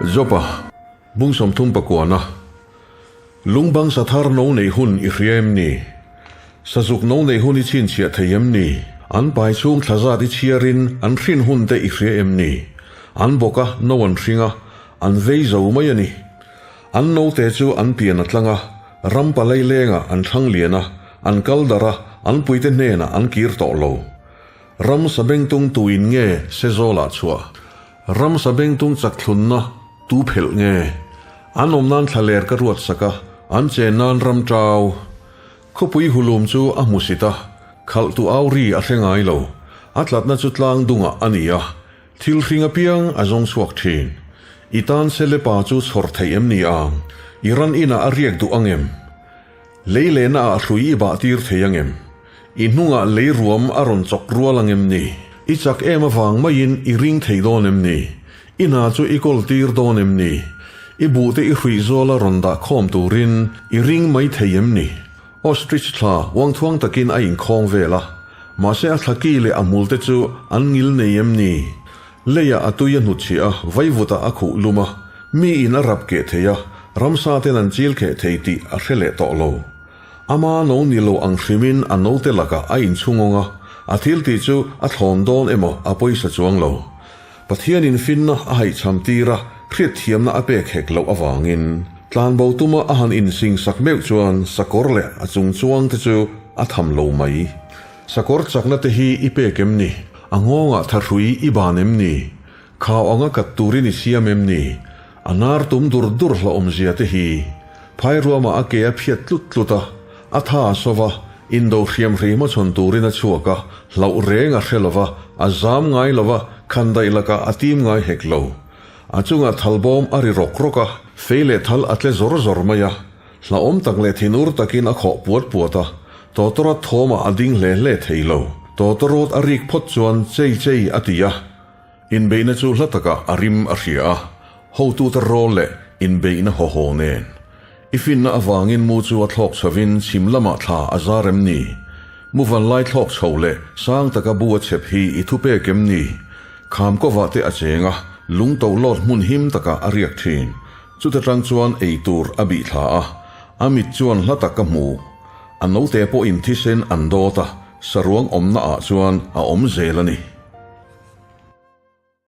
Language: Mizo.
Jopa, bung 30 pakuana, Lungbang sathar no nei hun i hria em ni? Sazuk no nei hun i chhinchhiah thei em ni? An pai chhung thla zat i chhiarin an hrin hun te i hria em ni? An bawk a, no an hring a, an vei zo mai a ni. An note chu an pian a tlang a, ram palai lengah an thlang lian a, an kal darh a, an puite hnenah an kir tawh lo. Ram sabengtung tuin nge Sezawlah chhuah? Ram sabengtung chak thlunna tu phelh nge? An awm nan thlaler ka ruat sak a, an chen nan ram tau. Khawpui hulum chu a hmusit a, khalh tu au ri a hre ngai lo. A tlatna chu tlang dungah a ni a, thil hring apiang a zawng chhuak thin. I tan selepa chu chhawr theih em ni ang? I ran inah a riak duh ang em? Lei lehna ah hrui i bah tir thei ang em? I hnungah lei ruam a rawn chawk rual ang em ni? I chak em avang maiin i ring thei dawn em ni? I hna chu i kawl tir dawn em ni? I buhte i hruih zawla rawn dah khawm turin i ring mai thei em ni? Ostrich thla uangthuang takin a inkhawng vel a, mahse a thla ki leh a hmul te chu an ngil nei em ni? Leiah a tui a hnutchhiah a, vaivutah a khuh lum a, mi in a rap keh thei a, ramsa ten an chil kheh thei tih a hre leh tawh lo. Ama no ni lo ang hrimin a note lakah a inchhungawng a, a thil tih chu a thlawn dawn emaw a pawisa chuang lo. Pathianin finna a haihchham tir a, hriatthiamna a pek hek loh avangin tlanbo tuma a han insingsak meuh chuan sakawr leh a chung chuang te chu a tham lo mai. Sakawr chakna te hi i pek em ni? A nghawngah thahrui i ban em ni? Khau anga kat turin i siam em ni? A nar tum dur dur hlauhawmzia te hi. Phairuamah a ke a phiat tlut tlut a, a tha a sova, indo hriam hrei hmachhawn turin a chhuak a, hlauh reng a hre lova, a zam ngai lova, khandaih lakah a tim ngai hek lo. A chungah thalbawm a ri rawk rawk a, fei leh thal a tle zawr zawr mai a, Hlauhawm tak leh thinur takin a khawh puat puat a, tawtawrawt thawmah a ding hle hle thei lo. Tawtawrawt a rik phawt chuan chei chei a ti a, inbeihna chu hla takah a rim a hria a, hotute rawl leh inbeihna haw haw nen. I finna avangin mu chu a thlawk chhovin chhim lamah thla a zar em ni? Mu vanlai thlawk chho leh sang taka bu a chhep hi i thupek em ni? Kham kovah te a cheng a, lung to lawt hmun him takah a riak thin. Chuta tang chuan ei tur a bih thla a, a mit chuan hla tak ka hmu. A note pawhin thisen an dawt a, saruang awmna ah chuan a awm zel a ni.